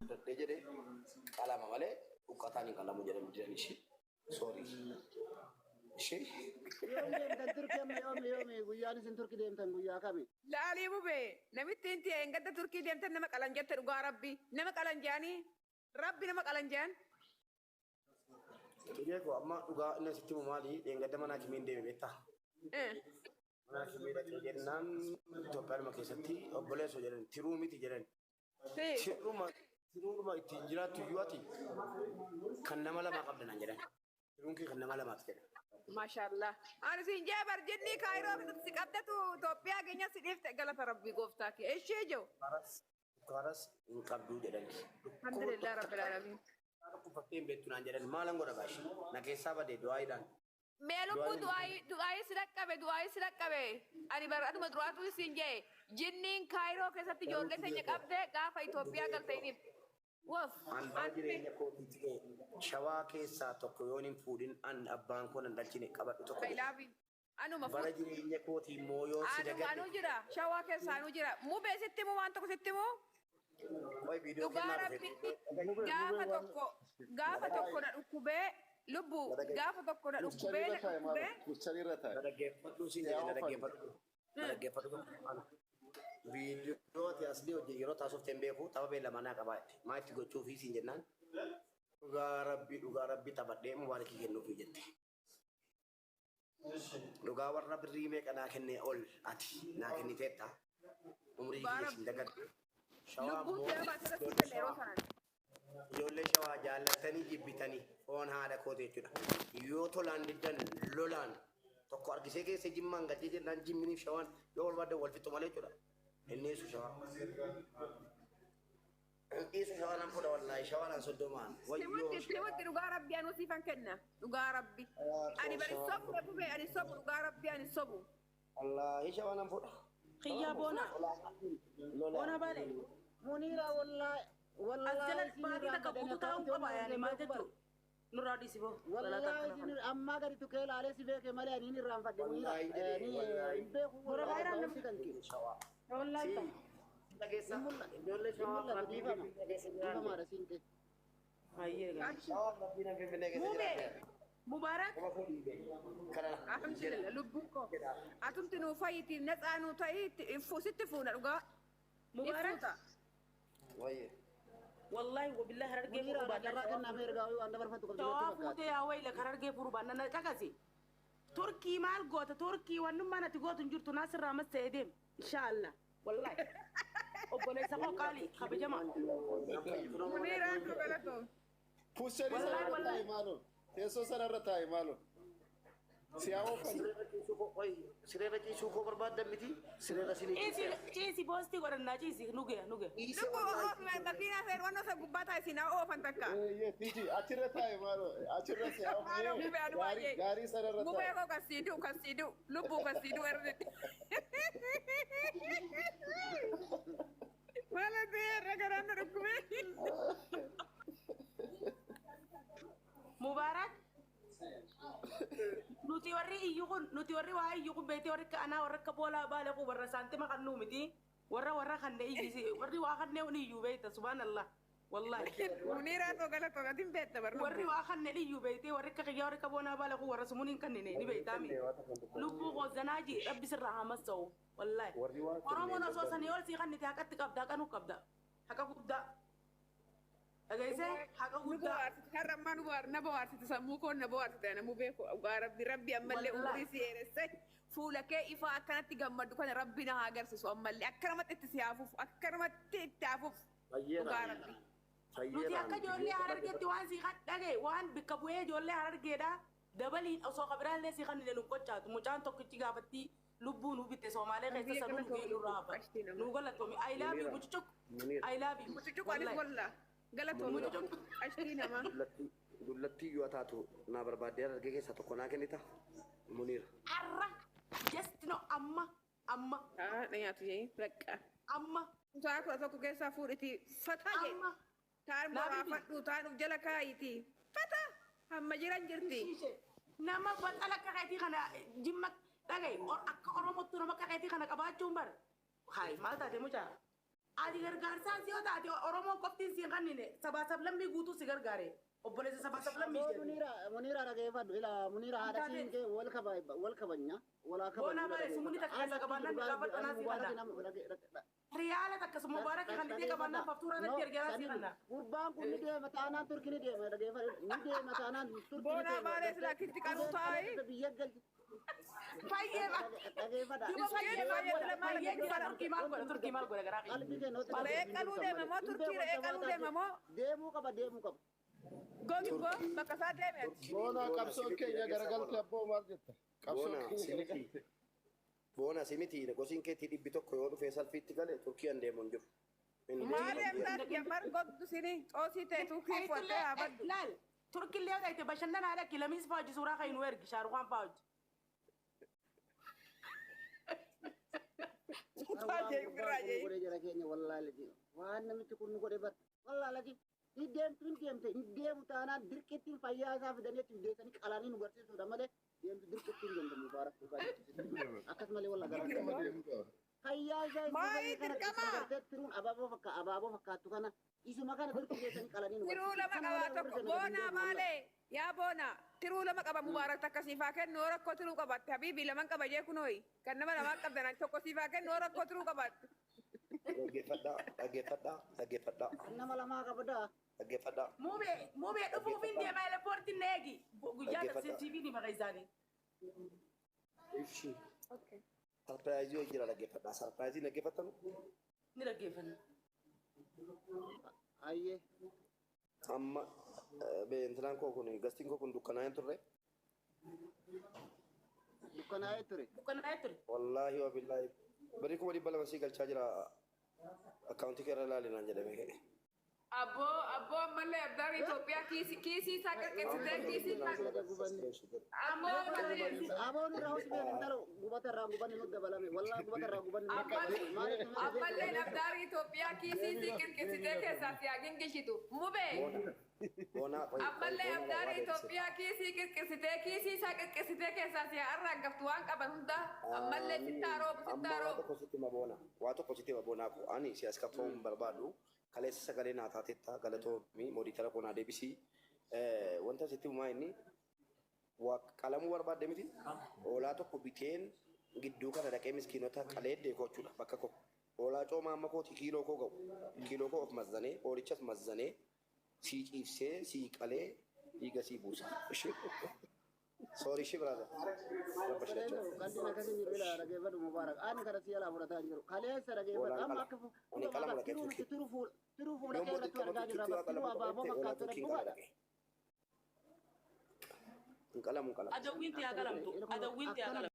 Guddadhee jedhee qalama malee huqqataan hin qalamu jedhan didan ishee. Sorry. Ishee. Yoom deemtan Turkii amma yoomi yoomi guyyaan isin Turkii deemtan guyyaa kami? Laalii bube namitti inti engadda Turkii deemtan nama qalan jette dhugaa rabbi nama qalan jedhanii rabbi nama qalan jedhan. Biyya koo amma dhugaa inni asitti himu maali? Dheengadda mana hakimiin deeme beektaa? Mana hakimii dhaqee jennaan Itoophiyaadhuma keessatti obboleessoo jedhan tiruu miti jedhan. Tiruma tiruudhuma ittiin jiraattu iyyuu ati kan nama lamaa qabda naan jedhan. Tiruun kee kan nama lamaati jedhan. Maashaallah. Ani siin jee bar jinnii Kaayiroo keessatti si qabdatu Itoophiyaa keenya si dhiifte galata rabbii gooftaa kee. Ishee jiru. Sukkaaras sukkaaras hin qabduu jedhan. Alhamdulillah rabbil alamin. Dhukkubfattee hin beektu naan jedhan. Maalan godha gaashi? Na keessaa badee du'aayiidhaan. Mee lubbuu du'aayii du'aayii si dhaqqabe du'aayii si dhaqqabe ani bar aduma duraatu siin jee jinniin Kaayiroo keessatti ijoollee teenya qabde gaafa Itoophiyaa galte hin dhiifte. Wof. An bara jireenya kootiitti ga'e shawaa keessaa tokko yoon hin fuudhin an abbaan koo nan dhalchine qabadhu tokko I jedhe. love you. Anuma Bara fuudhu. jireenya kootii immoo yoon si Anuma dagadhe. anuu jira. Shawaa keessa anuu jira. Mubee sitti himu waan tokko sitti himu. Qoy viidiyoo Dhugaa kennaa dhufe. rabbi Mubee gaafa mubee waan tokko gaafa tokko na dhukkubee lubbu gaafa tokko na Puucharii dhukkubee irra na taa'i maalo. dhukkubee. Puucharii irra taa'i. Na dhaggeeffadhu siin jedhe na dhaggeeffadhu. Na dhaggeeffadhu. Viidiyoo ati asli hojii yeroo taasifte hin beeku tapha beellamaa naa qabaa jette. Maa itti gochuufii siin jennaan dhugaa rabbi dhugaa rabbi taphadhee mubaarakii kennuufii jette. Dhugaa warra birrii meeqa naa kennee ol ati naa kenniteetta. Umrii Dhugaa kiyya siin rabbi. dagadhu. Shawaa Lubbuun immoo si'a baasee irratti ijoollee kenne yeroo shawaa sanaan. ijoollee shawaa jaallattanii jibbitanii foon haadha kooti jechuudha. Yoo tolaan diddan lolaan tokko argisee keessa jimmaan galchee jennaan jimminiif shawaan yoo barbaadan wal fixu malee jechuudha. Inni dhiisu shawaa. Inni dhiisu shawaa nan fuudha wallaahi shawaa nan soddomaan. Wayyoo Simutti simutti dhugaa rabbi anuu siifan kenna dhugaa rabbi. Ani bari sobu bube ani sobu dhugaa rabbi ani sobu. Wallaahi shawaa nan fuudha. Kiyyaa boona. Boona baale. Muniira wallahi As wallahi jala isin baatii takka irraanfadhe guutuu taa'uun akkaawuntii qaba waan yaani hin maal beeku bar. jechuun nurraa dhiisi boo. Galata Wallahi akkana isin kana. ammaa gadi tuqee ilaalee si beeke malee ani hin irraanfadhe Muniira. Wallaahi jedhe Ni wallaahi. hin beeku Bora wallahi baay'ee akkaawuntii kan kee. Shawaa. Wallaahi Si ta'a. dhageessa Hin mul'atu. ijoollee Hin shawaa mul'atu rabbii dhiifama. finfinnee keessa jiraanne. Dhiifamaadha siin kee. Hayyee gaa. Shawaa rabbii nan finfinnee keessa Mubee. jiraanne. Mubaarak. Nama fuudhii kana jedha. Alhamdulillah lubbuun koo. Atumti nuu fayyiti natsaa nuu ta'i sitti fuuna dhugaa. Mubaarak. Iffuuta. Wayyee. Wallaahi wabillahi harargee Muniira furuu ana carraa baannaan kennaaf ergaa waan dabarfattu qabdu natti shawaa fakkaata. fuutee yaa wayila harargee furuu baannaan na caqasi. Turkii maal goota Turkii wannummaan ati gootu hin jirtu naasirraa mas ta'ee deem inshaallah wallaahi obboleessa koo qaalii kabajamaa. Muniiraan koo galatoom. Puucharii Wallaahi sana irra wallaahi. taa'i maalo. Teessoo sana irra taa'i maalo. Si haa oofani. Sireerra ciisuu koo qoy sireerra ciisuu koo barbaaddan miti sireerra sinii Ciisi ciiseera. ciisi poostii godhannaa ciisi nu gaya nu gaya. Ciisee Lubbuu wallaahi oof makiinaa seen wannoo isa gubbaa taa'e siin haa oofan takka. Eeyyee Tiji achirra taa'i maalo. Achirra si haa Maaloo oofani. mubee anu Gaarii baay'ee. gaarii sana irra Mubee taa'i. koo kan sii du'u kan sii du'u lubbuu kan sii du'u erga. Maala ta'e irra garaan na dhukkubee. Mubaarak nuti warri iyyu kun nuti warri waa iyyu kun beektee warri akka anaa warra akka boolaa baale kun warra saantima kan nuu miti warra warra kannee iyyisi warri waa kannee kun iyyuu beekta subhaanallah wallaahi. Muniiraan koo galatoom ati hin beekta bar Warri lubbuu. waa kanneen iyyuu beektee warri akka kiyyaa warri akka boonaa baale kun warra sumuun hin kannine ni beektaami. Lubbuu koo zanaaji rabbi sirraa haa massa'u wallaahi. Warri waa Oromoon kenneen osoo sanii ol sii kannite haqatti qabda haqa nu qabda haqa guddaa dhageessee haqa Nu guddaa. bohaarsite har'a ammaa nu bohaar na bohaarsite sammuu koo na bohaarsite namuu beeku dhugaa rabbi rabbi ammallee Wallaahi. umurii si dheeresse fuula kee ifaa akkanatti gammaddu kana rabbi na haa agarsiisu ammallee akkanumatti itti si haafuuf akkanumatti itti haafuuf dhugaa Fayyeeraan. rabbi. Nuti akka Fayyeeraan. ijoollee harargeetti waan sii kan dhagaye waan bikka bu'ee ijoollee harargeedha dabaliin osoo kabiraallee sii kan nu qochaatu mucaan tokkichi gaafattii lubbuu nu bitte Somaalee keessa Biyya sanuu nu galatoomi ga'ee nurraa hafa. qashtii nama. Nu galatoomi I love you Muniira. mucucuk Muniira. I love you Mucucuq anis wallahi wallaa galatoomi Muniira. qashtii namaa. Dullattii dullattii yoo taatu naa barbaaddee harargee keessaa tokko naa kennita. Muniira. Arra just no amma amma Ah, na nyaatu jee bakka. amma Sa'a 11 keessaa fuudhiti fataa jee. amma Taan naa bibi boraafadhu taan uf jala kaayiti. Fata hamma jiran jirti. Ishiishe nama baxala akka keetii kana jimma dhagaye akka Oromootti nama akka keetii kana qabaachuun bara hayi maal taate mucaa. Ati gargaarsaa si yoo taate Oromoon qoftiin si hin kennine sabaa sablammii guutuu si gargaare. Obboleessa sabaa sablammii Aboo jedhu. Munira Munira dhageeffadhu ila Munira haadha Taate. siinqee wal kaba wal kabanya walaa kabanya. Boonaa malee sumuni takka keessa qabaannaan gaafadhu anaa si kanna. Riyaala takka sun mubaarak kan dhibee qabaannaan faftuuraa natti ergaa si kanna. Gurbaan kun ni deema taanaan Turkii ni deema dhageeffadhu ni deema taanaan Turkii ni Boonaa deema. maalee silaa kitti qaruu taa'i. Biyya galchi Fayyee ba. dhageeffadha. Duuba fayyee maal godha? Fayyee jira Turkii maal godha? Turkii maal godha garaa Qalbii keenya? kee nootti Re'ee qaluu deema moo Turkii re'ee qaluu deema moo Deemuu qaba deemuu qaba. gogi go bakka isaa deeme ati. Boona qabsoon keenya garagalte abboo maal jetta? Qabsoon Boona keenya simiti. garagalte. Boona simiti gosiin keetii 100 yoo dhufee salfiitti gale Turkiyaan deemu hin jiru. Hin deemu Maal hin deemu. deemtaan jammar gogdu sini xoosii ta'e Turkii fuuttee haa baddu. Laal Turkii illee ta'e bashannanaa dhaqi lamiis fa'aa hojii suuraa kan nu ergi Shaarukaan fa'aa hojii. Utaa jee irraa jee. Godhe jara keenya wallaahi waan namichi kun nu godhe bar wallaahi ni deemtu hin deemte hin deemu taanaan dirqittiin fayyaa isaa fidanii achi deessanii qalanii nu garsiisuudha malee deemtu dirqittiin deemtu mubaarak dhugaa jechuudha. Akkas malee wallaahi gara Dirqama deemuu qaba. fayyaa isaa Maali isuma kana dirqama? isuma gartee tiruun abaaboo fakka abaaboo fakkaattu kana isuma kana dirqi geessanii qalanii nu Tiruu garsiisu. lama Kana qabaa malee tokko warri sana gadi hin boonaa deemu wallaahi. maalee yaa boona tiruu lama qaba mubaarak takka siifaa kennu yoo rakkoo tiruu qabaatte habiibii laman qaba jee kunooyi kan nama lamaan qabdan tokko siifaa kennu yoo rakkoo tiruu qabaatte. Dhaggeeffadhaa dhaggeeffadhaa dhaggeeffadhaa Kan nama lamaa qabdaa. dhaggeeffadhaa. Mubee mubee dhufuuf hin deema elepoortiin na eegi. Guyyaa Dhaggeeffadhaa. TV ni maqaa isaanii. Ibshi. Sarpiraayizii hojii jira dhaggeeffadhaa. Sarpiraayizii dhaggeeffattanu Ni dhaggeeffanna. Ayyee. amma intilaan koo kun gastiin koo kun dukkanaa'ee turre. Dukkanaa'ee ture. Dukkanaa'ee ture. Wallaahi wa billaahi. Barii 200,000 sii galchaa jira akkaawuntii kee irra ilaali naan jedhame ka'e. Abboo abboo ammallee abdaara Itoophiyaa kiisii kiisii isaa qirqisitee kiisii isaa abboo ammallee Aboon irraa hojii beekan daro gubata irraa gubanni nu dabalame. Wallaahi gubata irraa gubanni nu dabalame. Maaliif ammallee abdaara Itoophiyaa kiisii isii qirqisitee keessaa si haa gingishitu mubee. Boonaa Ammallee abdaara Itoophiyaa kiisii qirqisitee kiisii isaa qirqisitee keessaa si haa arraangaftu waan qaban hunda ammallee sittaa roobu Amma sittaa waa roobu. tokko sitti hima boona. Waa tokko sitti hima boonaa koo. Ani si as kafa'uu hin barbaadu. Kaleessa sagalee naa taateetta galatoomii mooditara koo naa deebisii. Wanta sitti himaa inni waa qalamuu barbaadde miti. Hoolaa tokko biteen gidduu kana dhaqee miskiinota qalee deekoo jechuudha bakka koo. Hoolaa coomaa amma kooti kiiloo koo ga'u. Kiiloo koo of mazzanee hoolichas mazzanee sii ciibsee sii qalee dhiiga sii buusa. Soorii ishee biraata. Rabba shi Qalbiin akkasii jiru ilaa dhageeffadhu Mubaarak. Ani kana si jalaa fudhataa hin jiru. Kaleessa dhageeffadhu. Amma akka Ani qalama dhaqee Turkii. tiruu fuula Yommuu kee irratti dirqama argaa jirra. Turkiitti waa Tiruu qalamu abaaboo qabatte hoolaa fakkaattu Turkiin qala dhugaadha. dhaqee. Hin qalamu hin qalamu. Adawwiin tiyaa qalamtu. Adawwiin tiyaa qalamtu.